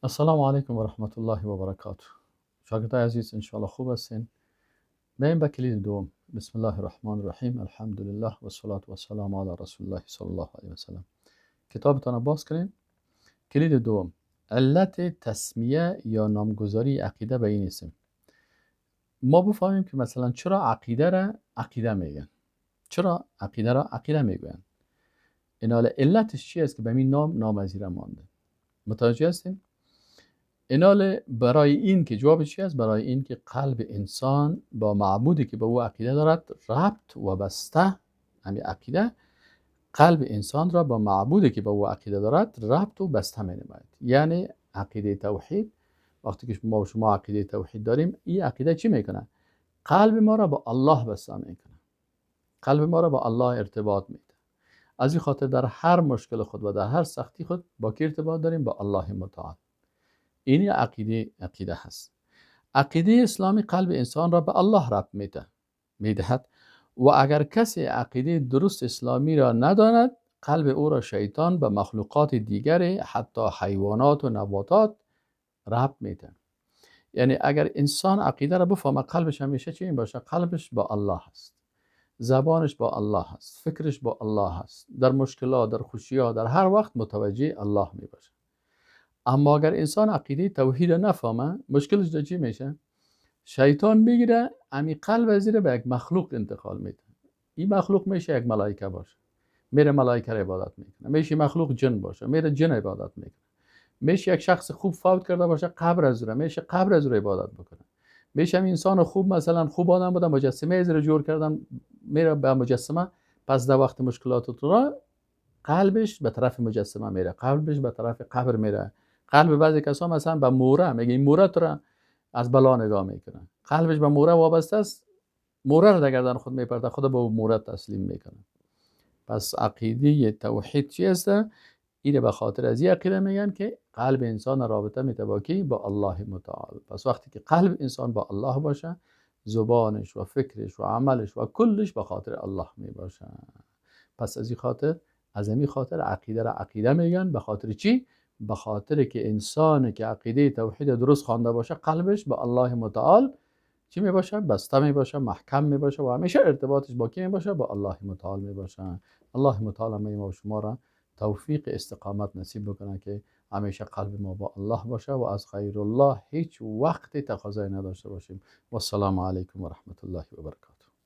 السلام علیکم و رحمت الله و برکاته. شاگردای عزیز، انشاءالله خوب هستین. بریم به کلید دوم. بسم الله الرحمن الرحیم. الحمد لله و الصلاة و السلام علی رسول الله صلی الله علیه و سلم. کتابتان باز کنین. کلید دوم، علت تسمیه یا نامگذاری عقیده به این اسم. ما بفهمیم که مثلا چرا عقیده را عقیده میگن، چرا عقیده را عقیده میگوین. این حال علتش چی است که به این نام نامزیره مانده؟ متوجه هستیم؟ اینال برای این که جواب چی است؟ برای این که قلب انسان با معبودی که به او عقیده دارد ربط و بسته، همین عقیده قلب انسان را با معبودی که به او عقیده دارد ربط و بسته می نماید. یعنی عقیده توحید، وقتی که ما و شما عقیده توحید داریم، این عقیده چی میکنه؟ قلب ما را با الله بسته میکنه، قلب ما را با الله ارتباط میده. از این خاطر در هر مشکل خود و در هر سختی خود با کی ارتباط داریم؟ با الله متعال. این عقیده هست. عقیده اسلامی قلب انسان را به الله ربط میدهد و اگر کسی عقیده درست اسلامی را نداند، قلب او را شیطان به مخلوقات دیگر، حتی حیوانات و نباتات ربط میده. یعنی اگر انسان عقیده را بفهمه، قلبش همیشه چی باشه؟ قلبش با الله هست، زبانش با الله هست، فکرش با الله هست، در مشکلات، در خوشی‌ها، در هر وقت متوجه الله می باشه. اما اگر انسان عقیده توحید نفهمه، مشکلش در چی میشه؟ شیطان میگیره امی قلب از به یک مخلوق انتقال میده. این مخلوق میشه یک ملائکه باشه، میره ملائکه را عبادت میکنه. میشه مخلوق جن باشه، میره جن عبادت میکنه. میشه یک شخص خوب فوت کرده باشه، قبر از او، میشه قبر از او عبادت بکنه. میشه انسان خوب، مثلا خوب آدم بوده، مجسمه از او جور کردن، میره به مجسمه. پس در وقت مشکلات تو قلبش به طرف مجسمه میره، قلبش به طرف قبر میره. قلب بعضی کسا مثلا به موره، میگه این موره تو را از بلا نگاه میکنه، قلبش به موره وابسته است، موره را در گردن خود میپرده، خود به موره تسلیم میکنه. پس عقیده توحید چی است؟ اینه به خاطر از این عقیده میگن که قلب انسان رابطه میده با کی؟ با الله متعال. پس وقتی که قلب انسان با الله باشه، زبانش و فکرش و عملش و کلش به خاطر الله میباشه. پس از این خاطر، از این خاطر عقیده را عقیده میگن. به خاطر چی؟ به خاطر که انسان که عقیده توحید درست خوانده باشه، قلبش با الله متعال چی می باشه؟ بسته می باشه، محکم می باشه و همیشه ارتباطش با کی می باشه؟ با الله متعال می باشه. الله متعال همه ما و شما را توفیق استقامت نصیب بکنه که همیشه قلب ما با الله باشه و از غیر الله هیچ وقت تقاضای نداشته باشیم. و السلام علیکم و رحمت الله و برکاته.